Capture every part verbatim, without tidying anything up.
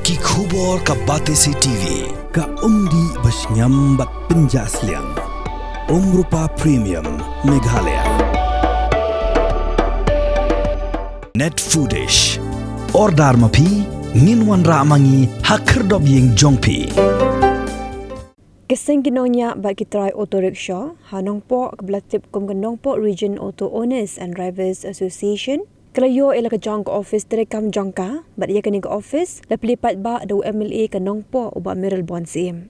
Ki khubor ka Batesi T V. Ka umdih ba shngiam bad pynjah sliang. Umrupa Premium Meghalaya. Net Foodish. Order ma phi, ngin wanrah ma ngi ha khyrdop ïing jong phi. Ka seng ki nongñiah bad ki trai auto rickshaw ha Nongpoh, kaba la tip kum ka Nongpoh Region Auto Owners and Drivers Association, ka la ïoh ïa la ka jong ka office treikam jong ka, bad ïa kane ka office la plie paidbah da u M L A ka Nongpoh, u Bah Mayralborn Syiem.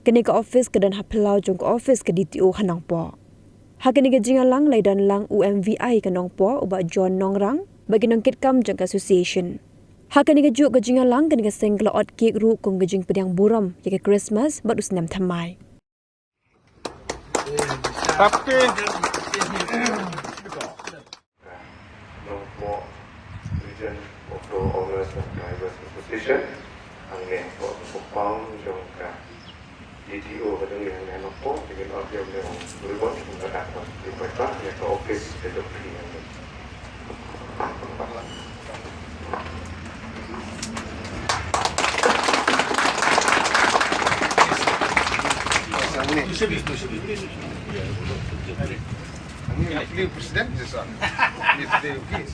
Kane ka office ka don ha phyllaw jong ka office ka D T O ha Nongpoh. Ha kane ka jingïalang la ïadon lang u M V I ka Nongpoh, u Bah John Nongrang, bad ki nongkitkam jong ka association. Ha kane kajuh ka jingïalang, kane ka seng ka la ot cake ruh kum ka jingpdiang burom ïa ka Christmas bad u snem thymmai. Nongpoh Region Auto Owners and Drivers Association, hangne hapoh compound jong ka D T O ka jong ngi hangne ha Nongpoh, te ngin ot ïa une u ribbon, un da dak ban plie paidbah ïa ka office ka jong phi hangne. Hangne, hangne plie president je sa. Plie president, okey.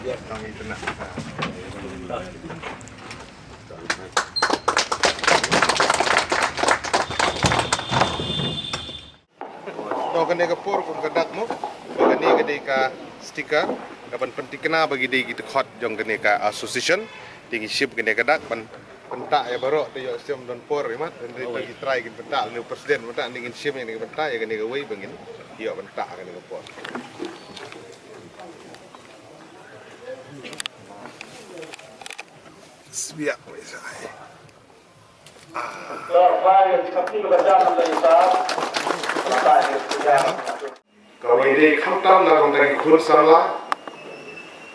Biar kami tenang. To kane ka por kum ka dak mo, ba kane ka dei ka sticker kaban pynthikna ba ki dei ki dkhot jong kane ka association. Te ngi shim kane ka dak ban pyntah ïa baroh, te ïoh shem don por imat, hynrei ki trai kin pyntah, lane u president pyntah, ne ngin shim ïa kane ka pyntah ïa kane kawei ba ngin ïoh pyntah kane ka por. Sbiak wei sai. Kawei dei khamtam na ka bynta ki khun samla,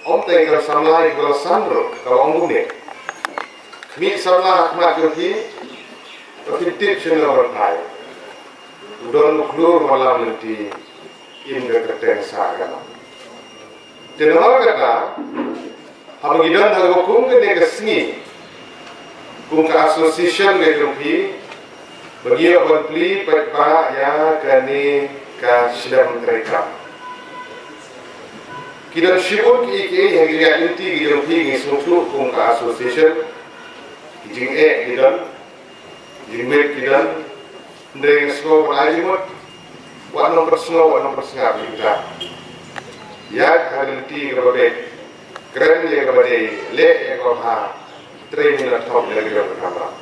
ym tang ki samla, ki la san ruh, ka ong kumne. Khmih samla ha khmat jong phi, ba phin tip shano ban phai. U don u khlur ba lam lynti, im ka kyrteng sah ka nam. Te namar kata, haba ngi don ha kaba kum kane ka sngi, kum ka association ka jong phi, ba ngi ïoh ban plie paidbah ïa kane ka shlem treikam. Ki don shibun kiei kiei ha ki jingïaid lynti ki jong phi, ngi sngewthuh kum ka association, ki jingeh ki don, jingwit ki don, hynrei nga sngew ban ai jingmut, wat nang pynsngew, wat nang pynsngap ïa kita. Ïaid ha ka lynti kaba beit, kren ïa kaba dei, leh ïa kaba bha, trei minot thok ïa la ka jong ka kamram.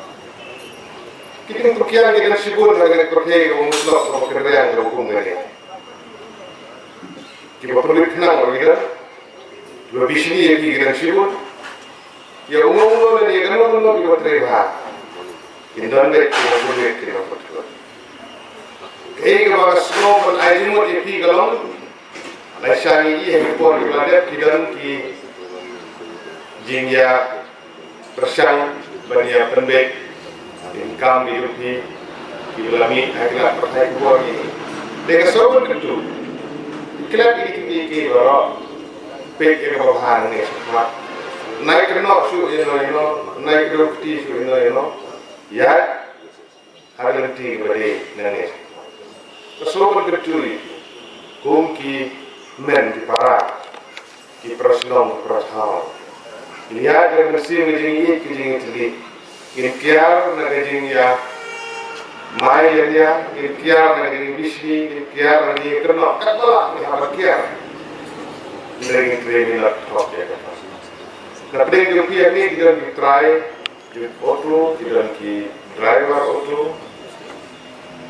Ki jingpyrkiang ki don shibun ha kane ka pyrthei kaba mutlop kaba kynriang kaba kum kane. Kiba pynwit khnang ïa kita, kiba bishni ïa ki ki don shibun. Ïa uno uno lane ïa kano kano kiba trei bha. Kin don beit kiba pynwit kiba pynwit. Kaei kaba nga sngew ban ai jingmut ïa phi ka long, lashai ïa ki por kiba la dep ki don ki jingïa pyrshang ban ïa pynbeit ïa ki kam ki jong phi kiba la mih ha ki lad pyrthei khubor ngi. Te nga sngew ban kyntu, klet ïa ki, ïa ki baroh. Peit ïa kaba bha nangne shakhmat. Nai kynnoh shuh ïano ïano, nai kdew kti shuh ïano ïano. Ïa ha ka lynti kaba dei nangne. Ka sngewbha ban kyntu ïa ki kum ki hynmen ki para, ki para shnong ki para thaw. Kin ïaid ka mynsiem ka jingïeit ka jingïatylli. Kin kiar na ka jingïamai ïania, kin kiar na ka jingbishni, kin kiar na ka jingïakynnoh. Katba lah ngi hap ban kiar. Hynrei ngin trei minot thok ïa kata. Na pdeng jong phi hangne ki don ki trai jong auto, ki don ki driver auto.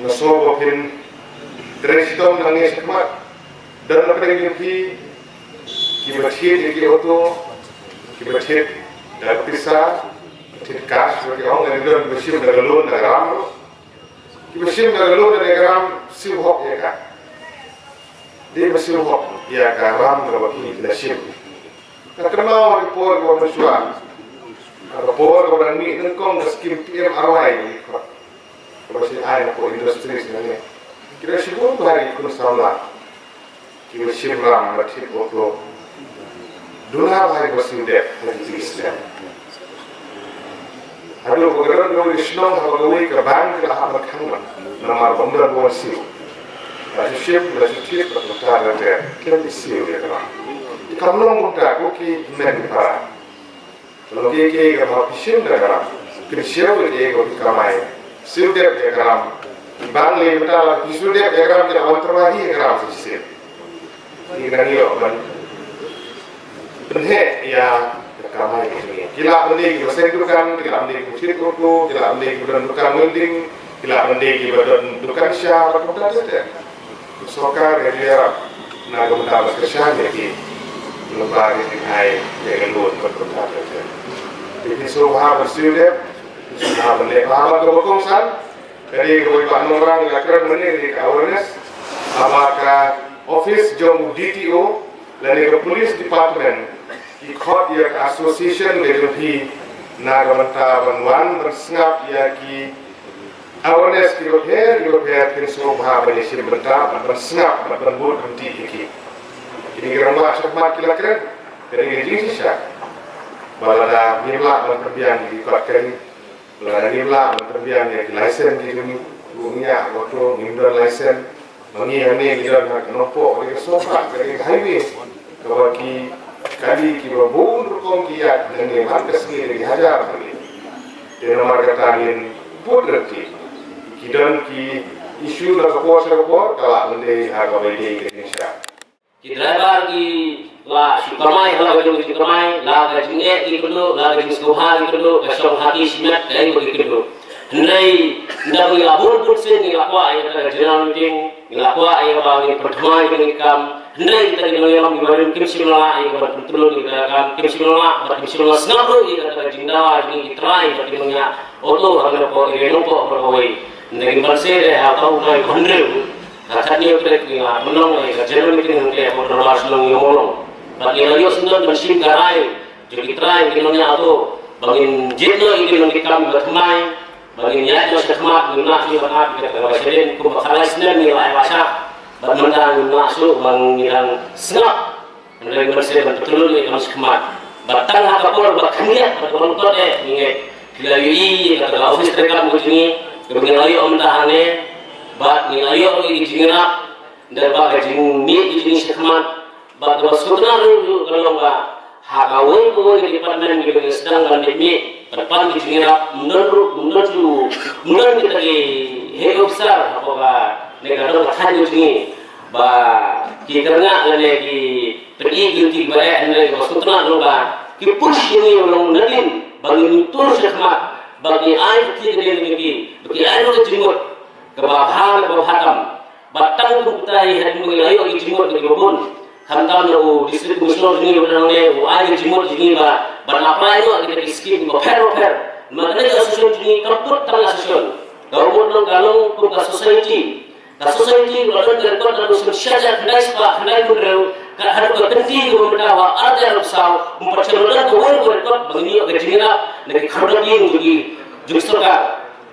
Nga sngew ba phin trei shitom nangne shakhmat. Don na pdeng jong phi kiba thied ïa ki auto, kiba thied da ka pisa, thied cash, ba ki ong, ngi don kiba shim da ka loan da ka ram ruh. Kiba shim da ka loan da ka ram, siew hok ïa ka. Dei ba siew hok ïa ka ram kaba ki la shim. Nga kynmaw ha ki por kiba mynshuwa, ha ka por kaba dang mih nyngkong ka skim P M R Y, kaba shim ai na ka industries nangne. Ki la shim bun bha ki khun samla kiba shim ram bad thied auto. Duna bha kiba siew dep ha ki jingslem. Haduh ba ka don kawei ka shnong haba kawei ka bank ka la hap ban khang ban. Namar ba ym don ba wan siew. La shu shim, la shu thied, la shu tar ter ter. Ki la siew ïa ka ram. Ki kam long kumta ko ki hynmen ki para. Long ki ki ka ba phi shim da ka ram. Phin siew ïa ki ko ki kamai. Siew dep ïa ka ram. Ki bank lei mynta la phi siew dep ïa ka ram ki la wan tyrwa hi ïa ka ram sa shisien. Ki nang ïoh ban pynheh ïa ka kamai ka jong ngi. Ki lah ban dei kiba seng dukan, ki lah ban dei kiba thied auto, ki lah ban dei kiba don dukan welding, ki lah ban dei kiba don dukan sha bad kumta ter ter. Sorkar ka ju ïarap na ka bynta ban kyrshan ïa ki lyngba ka jingai ïa ka loan bad kumta ter ter. Te phin sngewbha ban siew dep, phin sngewbha ban leh bha bad kaba kongsan. Ka dei kawei pat nongrang ïa kren mynne ka dei ka awareness. Haba ka office jong u D T O lane ka police department ki khot ïa ka association ka jong phi na ka bynta ban wan ban sngap ïa ki awareness kiba pher kiba pher, phin sngewbha ban ïashim bynta bad ban sngap bad ban bud ryntih ïa ki. Kine ki rangbah shakhmat ki la kren, ka dei ka jingshisha. Ba lada ngim lah ban pynbiang ïa ki kot kane, lada ngim lah ban pynbiang ïa ki license ki jong ngi, u ngi ïa auto ngim don license, ma ngi hangne ngi don ha ka Nongpoh, ka dei ka shnong, ka dei ka highway, kaba ki kali kiba bun rukom ki ïaid hangne man ka sngi da ki hajar tylli. Te namar kata ngin bud ryntih. Ki don ki issue na ka por sha ka por, ka lah ban dei ha kaba ïadei ka jingshisha. Ki driver ki la shu kamai ha la ka jong ki jingkamai, la ka jingeh ki kynduh, la ka jingsngewbha ki kynduh, ka shong ha ki shimet kaei ba ki kynduh. Hynrei ynda ngi la bun bun sien ngi la kwah ïa kata ka general meeting, ngi la kwah ïa kaba ngin pynthymmai ïa kane ka kam. Hynrei kita ki nongïalam kiba rim kim shym la lah ïa kaba pyntrun ïa kata ka kam, kim shym la lah bad kim shym la sngap ruh ïa kata ka jingdawa jong ngi ki trai bad ki nongñiah auto ha kane ka por ïa nongpoh bad kawei. Hynrei ngin banse de ha uta u bnai ba hynriew. Ka khatñiew tarik ngi la pynlong ïa ka general meeting hangtei ha Dorbar Shnong Ïew Mawlong. Bad ngi la ïoh syndon ban shim ka rai jong ki trai ki nongñiah auto ba ngin jied noh ïa ki nongkitkam kiba thymmai, ba ngin ïaid noh shakhmat, ngim lah shuh ban ap ïa kata kaba shadien, kumba khatlai snem ngi la ai ba shah. Bad mynta ngim lah shuh ba ngi dang sngap. Hynrei ngin banse ban pyntrun ïa ka kam shakhmat. Bad tang ha ka por ba khyndiat bad kaba lyngkot eh ngi ngeit. Phi la ïohi ïa kata ka office treikam ka jong ngi kaba ngi la ïoh mynta hangne. Bad ngi la ïoh ïa ki jingïarap. Ynda ba ka jingmih ka jingmih shakhmat bad kaba sngewtynnat ruh ruh ka long ba ha kawei kawei ka department kiba ngi sdang ban leit mih ban pan ka jingïarap, ym don ruh, ym don ruh, ym don kita ki heh officer hapoh kane ka dong ka thaiñ ka jong ngi ba ki kyrngah lane ki pyni ki lynti kiba eh, hynrei kaba sngewtynnat ruh ba ki push ïa ngi long nadien ba ngin tur shakhmat ba ki ai ki, ki, ki, ki, ba ki ai ruh ka jingmut kaba bha kaba bha tam. Bad tang kumta hi hadien ba ngi la ïoh ki jingmut kiba bun. Khamtam na u District Commissioner jong ngi uba dang ne u ai ki jingmut jong ngi ba ban apply noh kita ki scheme kiba pher ba pher. Namar kane ka association jong ngi kam kut tang association. Ka mut long ka long kum ka society. Ka society ba la don ka record naduh snem shi hajar khyndai spah khyndai phew hynriew, ka haduh ka kynti kaba mynta ba ar hajar arphew saw, ym pat shym la don kawei ka record ba ngin ïoh ka jingïarap na ki khyrdop ïing jong ki, jong sorkar.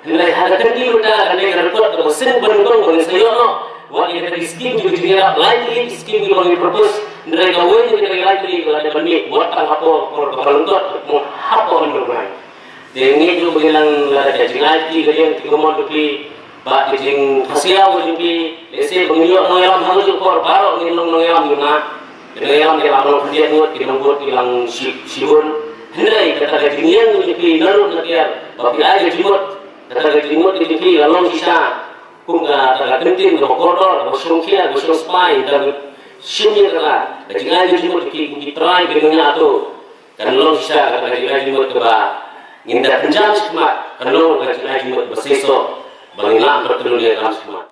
Hynrei ha ka kynti mynta ka dei ka record kaba shisien ba nyngkong ba ngin sa ïoh noh. Wat ïa kata ki skim jong ka jingïarap lai tylli ki skim kiba ngi propose. Hynrei kawei na kita ki lai tylli ka la dei ban mih wat tang hapoh por kaba lyngkot, hapoh hynriew bnai. Te ngi ju ba ngi nang lada ka jingai ki ka liang ki ka mon ka phi. Bad ka jingpasiaw ka jong phi. Lehse ba ngin ïoh nongïalam ha ka juh ka por baroh ngin long nongïalam ïa nga. Ki nongïalam ki la long khyndiat ngut, ki nongbud ki la long shi, shibun. Hynrei kata ka jingïeng ka jong phi naduh na kiar ba phi ai ka jingmut. Kata ka jingmut ka jong phi ka long shisha kum kata ka kyntien kaba kordor, kaba shongkhia, kaba shongspah, da shim ïa kata ka jingai ka jingmut jong phi kum ki trai ki nongñiah auto. Kan long shisha kata ka jingai jingmut kaba ngin da pynjam shakhmat, kan long ka jingai jingmut ba seisoh ba ngin lah ban pyntrun ïa ka kam shakhmat.